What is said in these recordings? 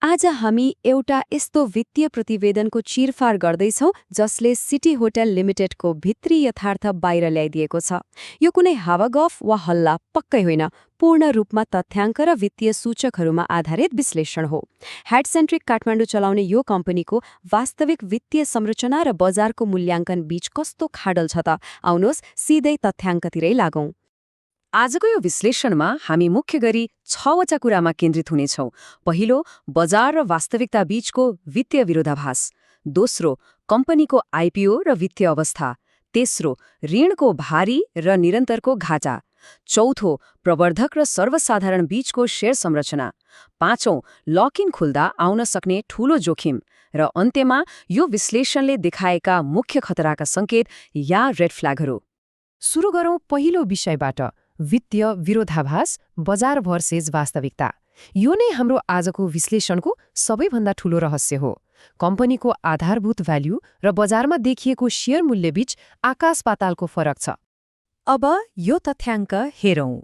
आज हामी एउटा यस्तो वित्तीय प्रतिवेदनको चिरफार गर्दैछौँ जसले सिटी होटल लिमिटेडको भित्री यथार्थ बाहिर ल्याइदिएको छ। यो कुनै हावागफ वा हल्ला पक्कै होइन, पूर्ण रूपमा तथ्याङ्क र वित्तीय सूचकहरूमा आधारित विश्लेषण हो। हेड-सेन्ट्रिक काठमाडौँ चलाउने यो कम्पनीको वास्तविक वित्तीय संरचना र बजारको मूल्याङ्कन बीच कस्तो खाडल छ त आउनुहोस् सिधै तथ्याङ्कतिरै लागौं। आजको यो विश्लेषणमा हामी मुख्य गरी 6वटा कुरामा केन्द्रित हुनेछौँ। पहिलो, बजार र वास्तविकता बीचको वित्तीय विरोधाभास। दोस्रो, कम्पनीको आइपिओ र वित्तीय अवस्था। तेस्रो, ऋणको भारी र निरन्तरको घाटा। चौथो, प्रवर्धक र सर्वसाधारण बीचको शेयर संरचना। पाँचौं, लक इन खुल्दा आउन सक्ने ठूलो जोखिम। र अन्त्यमा यो विश्लेषणले देखाएका मुख्य खतराका सङ्केत या रेड फ्ल्यागहरू। सुरु गरौँ पहिलो विषयबाट, वित्तीय विरोधाभास, बजार भर्सेस वास्तविकता। यो नै हाम्रो आजको विश्लेषणको सबैभन्दा ठूलो रहस्य हो। कम्पनीको आधारभूत भ्याल्यु र बजारमा देखिएको शेयर मूल्यबीच आकाश पातालको फरक छ। अब यो तथ्याङ्क हेरौँ।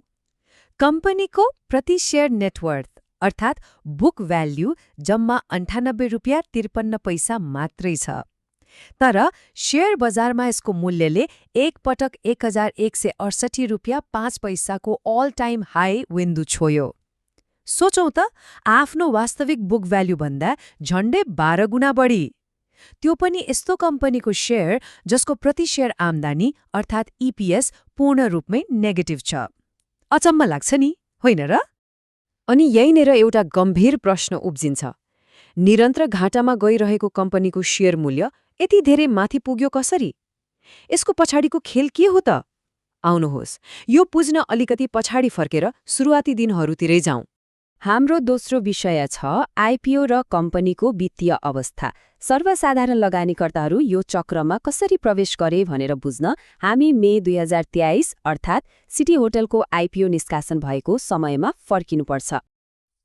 कम्पनीको प्रति शेयर नेटवर्थ अर्थात् बुक भ्याल्यु जम्मा 98 रुपियाँ 53 पैसा मात्रै छ। तर शेयर बजारमा यसको मूल्यले एक पटक 1168 रुपियाँ 5 पैसाको अल टाइम हाई विन्दु छोयो। सोचौँ त, आफ्नो वास्तविक बुक भ्याल्यु भन्दा झण्डै 12 गुणा बढी। त्यो पनि यस्तो कम्पनीको शेयर जसको प्रति शेयर आम्दानी अर्थात् इपिएस पूर्ण रूपमै नेगेटिभ छ। अचम्म लाग्छ नि, होइन र? अनि यहीँनिर एउटा गम्भीर प्रश्न उब्जिन्छ। निरन्तर घाटामा गइरहेको कम्पनीको शेयर मूल्य यति धेरै माथि पुग्यो कसरी? यसको पछाडिको खेल के हो त? आउनुहोस्, यो बुझ्न अलिकति पछाडि फर्केर सुरुवाती दिनहरूतिरै जाउँ। हाम्रो दोस्रो विषय छ आइपिओ र कम्पनीको वित्तीय अवस्था। सर्वसाधारण लगानीकर्ताहरू यो चक्रमा कसरी प्रवेश गरे भनेर बुझ्न हामी मे 2023 अर्थात् सिटी होटलको आइपिओ निष्कासन भएको समयमा फर्किनुपर्छ।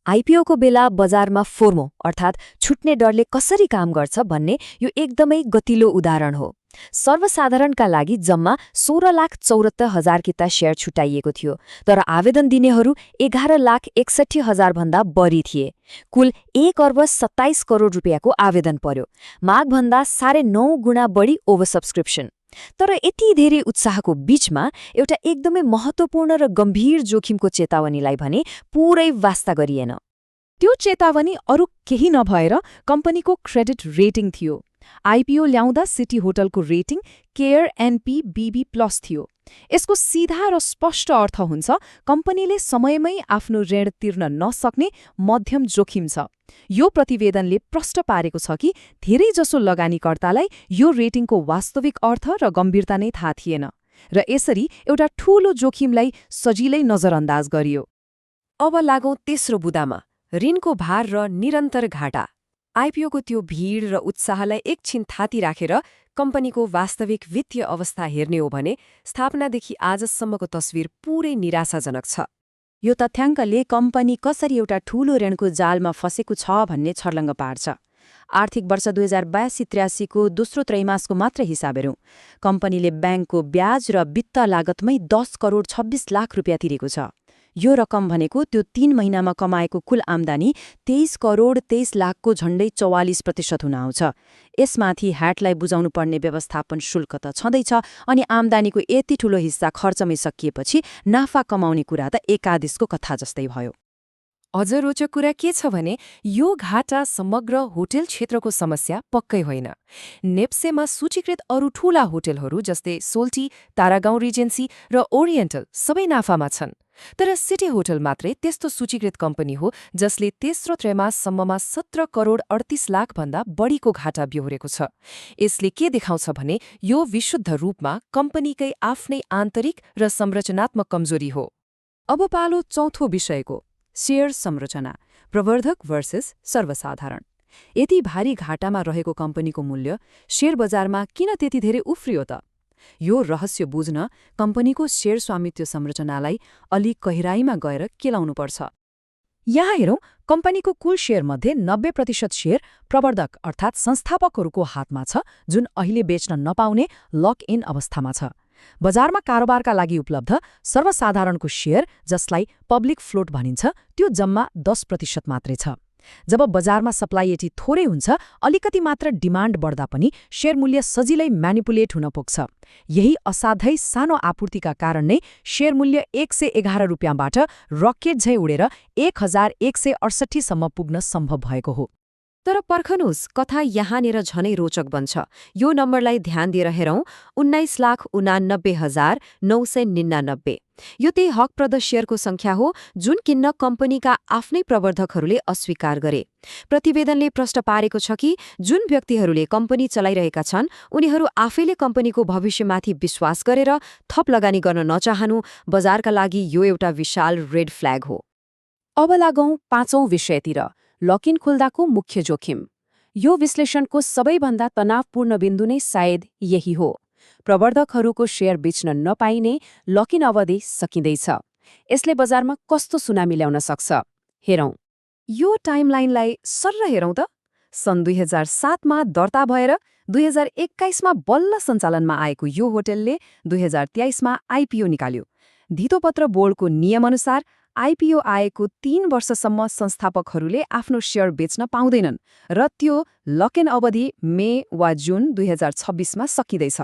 आइपिओको बेला बजारमा फोर्मो अर्थात् छुट्ने डरले कसरी काम गर्छ भन्ने यो एकदमै गतिलो उदाहरण हो। सर्वसाधारणका लागि जम्मा 16,74,000 किता शेयर छुट्याइएको थियो, तर आवेदन दिनेहरू 11,61,000 भन्दा बढी थिए। कुल 1,27 रुपियाँको आवेदन पर्यो। मागभन्दा 9.5 गुणा बढी ओभरसब्सक्रिप्सन। तर यति धेरै उत्साहको बीचमा एउटा एकदमै महत्त्वपूर्ण र गम्भीर जोखिमको चेतावनीलाई भने पूरै वास्ता गरिएन। त्यो चेतावनी अरू केही नभएर कम्पनीको क्रेडिट रेटिङ थियो। आइपिओ ल्याउँदा सिटी होटलको रेटिङ केयर एनपी BB+ थियो। यसको सीधा र स्पष्ट अर्थ हुन्छ कम्पनीले समयमै आफ्नो ऋण तिर्न नसक्ने मध्यम जोखिम छ। यो प्रतिवेदनले प्रष्ट पारेको छ कि धेरैजसो लगानीकर्तालाई यो रेटिङको वास्तविक अर्थ र गम्भीरता नै थाहा थिएन, र यसरी एउटा ठूलो जोखिमलाई सजिलै नजरअन्दाज गरियो। अब लागौँ तेस्रो बुदामा, ऋणको भार र निरन्तर घाटा। आइपिओको त्यो भीड र उत्साहलाई एकछिन थाती राखेर कम्पनीको वास्तविक वित्तीय अवस्था हेर्ने हो भने स्थापनादेखि आजसम्मको तस्विर पूरै निराशाजनक छ। यो तथ्याङ्कले कम्पनी कसरी एउटा ठूलो ऋणको जालमा फसेको छ भन्ने छर्लङ्ग पार्छ। आर्थिक वर्ष 2082-83 को दोस्रो त्रैमासको मात्र हिसाब हेरौँ। कम्पनीले ब्याङ्कको ब्याज र वित्त लागतमै 10 करोड 26 लाख रुपियाँ तिरेको छ। यो रकम भनेको त्यो 3 महिनामा कमाएको कुल आम्दानी 23 करोड 23 लाखको झण्डै 44% हुन आउँछ। यसमाथि ह्याटलाई बुझाउनु पर्ने व्यवस्थापन शुल्क त छँदैछ, अनि आम्दानीको यति ठूलो हिस्सा खर्चमै सकिएपछि नाफा कमाउने कुरा त एकादेशको कथा जस्तै भयो। अझ रोचक कुरा के छ भने यो घाटा समग्र होटल क्षेत्रको समस्या पक्कै होइन। नेप्सेमा सूचीकृत अरू ठूला होटलहरू जस्तै सोल्टी, तारागाउँ रिजेन्सी र ओरिएन्टल सबै नाफामा छन्। तर सिटी होटल मात्रै त्यस्तो सूचीकृत कम्पनी हो जसले तेस्रो त्रैमाससम्ममा 17 करोड 38 लाख भन्दा बढीको घाटा बेहोरेको छ। यसले के देखाउँछ भने यो विशुद्ध रूपमा कम्पनीकै आफ्नै आन्तरिक र संरचनात्मक कमजोरी हो। अब पालो चौथो विषयको, शेयर संरचना, प्रवर्धक भर्सेस सर्वसाधारण। यति भारी घाटामा रहेको कम्पनीको मूल्य शेयर बजारमा किन त्यति धेरै उफ्रियो त? यो रहस्य बुझ्न कम्पनीको शेयर स्वामित्व संरचनालाई अलि गहिराईमा गएर केलाउनुपर्छ। यहाँ हेरौँ, कम्पनीको कुल शेयरमध्ये 90% शेयर प्रवर्धक अर्थात् संस्थापकहरूको हातमा छ, जुन अहिले बेच्न नपाउने लक इन अवस्थामा छ। बजारमा कारोबारका लागि उपलब्ध सर्वसाधारणको शेयर, जसलाई पब्लिक फ्लोट भनिन्छ, त्यो जम्मा 10% मात्रै छ। जब बजारमा सप्लाई यति थोरै हुन्छ, अलिकति मात्र डिमान्ड बढ्दा पनि शेयर मूल्य सजिलै म्यानिपुलेट हुन पुग्छ। यही असाध्यै सानो आपूर्तिका कारण नै शेयर मूल्य 111 रुपियाँबाट रकेट झै उडेर 1168 सम्म पुग्न सम्भव भएको हो। तर पर्खनुहोस्, कथा यहाँनिर झनै रोचक बन्छ। यो नम्बरलाई ध्यान दिएर हेरौँ, 19,89,999। यो त्यही हकप्रद शेयरको संख्या हो जुन किन्न कम्पनीका आफ्नै प्रवर्धकहरूले अस्वीकार गरे। प्रतिवेदनले प्रश्न पारेको छ कि जुन व्यक्तिहरूले कम्पनी चलाइरहेका छन् उनीहरू आफैले कम्पनीको भविष्यमाथि विश्वास गरेर थप लगानी गर्न नचाहनु बजारका लागि यो एउटा विशाल रेड फ्ल्याग हो। अब लागौं 5औं विषयतिर, लक इन खुल्दाको मुख्य जोखिम। यो विश्लेषणको सबैभन्दा तनावपूर्ण बिन्दु नै सायद यही हो। प्रवर्धकहरूको शेयर बेच्न नपाइने लक इन अवधि सकिँदैछ। यसले बजारमा कस्तो सुनामी ल्याउन सक्छ? हेरौं। यो टाइमलाइनलाई सर्र हेरौं त। सन् 2007मा दर्ता भएर 2021मा बल्ल सञ्चालनमा आएको यो होटलले 2023मा आइपिओ निकाल्यो। धितोपत्र बोर्डको नियमअनुसार आइपिओ आएको 3 वर्षसम्म संस्थापकहरूले आफ्नो शेयर बेच्न पाउँदैनन् र त्यो लक इन अवधि मे वा जुन 2026मा सकिँदैछ।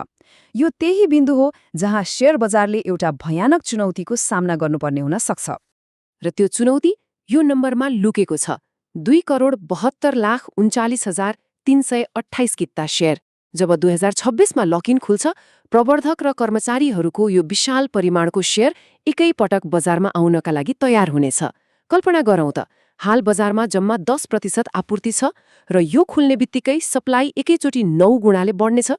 यो त्यही बिन्दु हो जहाँ शेयर बजारले एउटा भयानक चुनौतीको सामना गर्नुपर्ने हुन सक्छ। र त्यो चुनौती यो नम्बरमा लुकेको छ, 2,72,39,328 किता शेयर। जब 2026मा लक इन खुल्छ, प्रवर्धक र कर्मचारीहरूको यो विशाल परिमाणको शेयर एकै पटक बजारमा आउनका लागि तयार हुनेछ। कल्पना गरौँ त, हाल बजारमा जम्मा 10% आपूर्ति छ र यो खुल्ने बित्तिकै सप्लाई एकैचोटि 9 गुणाले बढ्नेछ।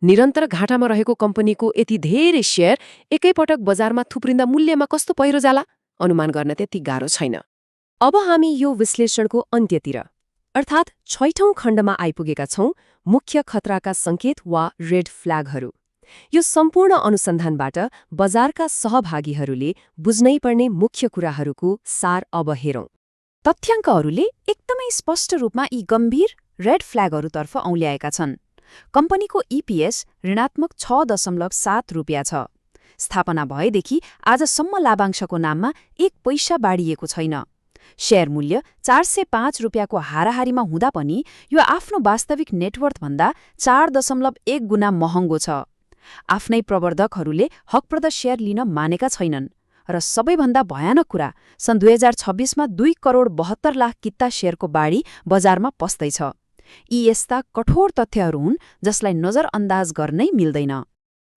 निरन्तर घाटामा रहेको कम्पनीको यति धेरै शेयर एकैपटक बजारमा थुप्रिँदा मूल्यमा कस्तो पहिरो जाला? अनुमान गर्न त्यति गाह्रो छैन। अब हामी यो विश्लेषणको अन्त्यतिर अर्थात् 6औं खण्डमा आइपुगेका छौं, मुख्य खतराका संकेत वा रेड फ्ल्यागहरू। यो सम्पूर्ण अनुसन्धानबाट बजारका सहभागीहरूले बुझ्नै पर्ने मुख्य कुराहरूको सार अब हेरौं। तथ्याङ्कहरूले एकदमै स्पष्ट रूपमा यी गम्भीर रेड फ्ल्यागहरूतर्फ औल्याएका छन्। कम्पनीको इपिएस ऋणात्मक 6.7 रुपियाँ छ। स्थापना भएदेखि आजसम्म लाभांशको नाममा 1 पैसा बाडिएको छैन। शेयर मूल्य 405 रुपियाँको हाराहारीमा हुँदा पनि यो आफ्नो वास्तविक नेटवर्थभन्दा 4.1 गुणा महँगो छ। आफ्नै प्रवर्धकहरूले हकप्रद शेयर लिन मानेका छैनन्। र सबैभन्दा भयानक कुरा, सन् 2026मा 2,72,00,000 किता शेयरको बाढी बजारमा पस्दैछ। यी यस्ता कठोर तथ्यहरू हुन् जसलाई नजरअन्दाज गर्नै मिल्दैन।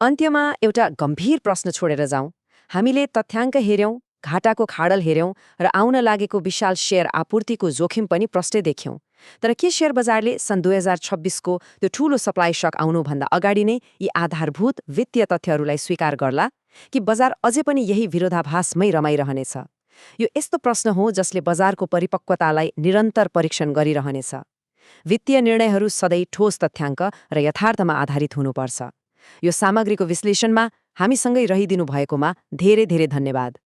अन्त्यमा एउटा गम्भीर प्रश्न छोडेर जाउँ। हामीले तथ्याङ्क हेर्यौं, घाटाको खाडल हेर्यौं र आउन लागेको विशाल शेयर आपूर्तिको जोखिम पनि प्रष्टै देख्यौं। तर के शेयर बजारले सन् 2026को त्यो ठूलो सप्लाई शक आउनुभन्दा अगाडि नै यी आधारभूत वित्तीय तथ्यहरूलाई स्वीकार गर्ला कि बजार अझै पनि यही विरोधाभासमै रमाइरहनेछ? यो यस्तो प्रश्न हो जसले बजारको परिपक्वतालाई निरन्तर परीक्षण गरिरहनेछ। वित्तीय निर्णयहरू सधैँ ठोस तथ्याङ्क र यथार्थमा आधारित हुनुपर्छ। यो सामग्रीको विश्लेषणमा हामीसँगै रहिदिनु भएकोमा धेरै धेरै धन्यवाद।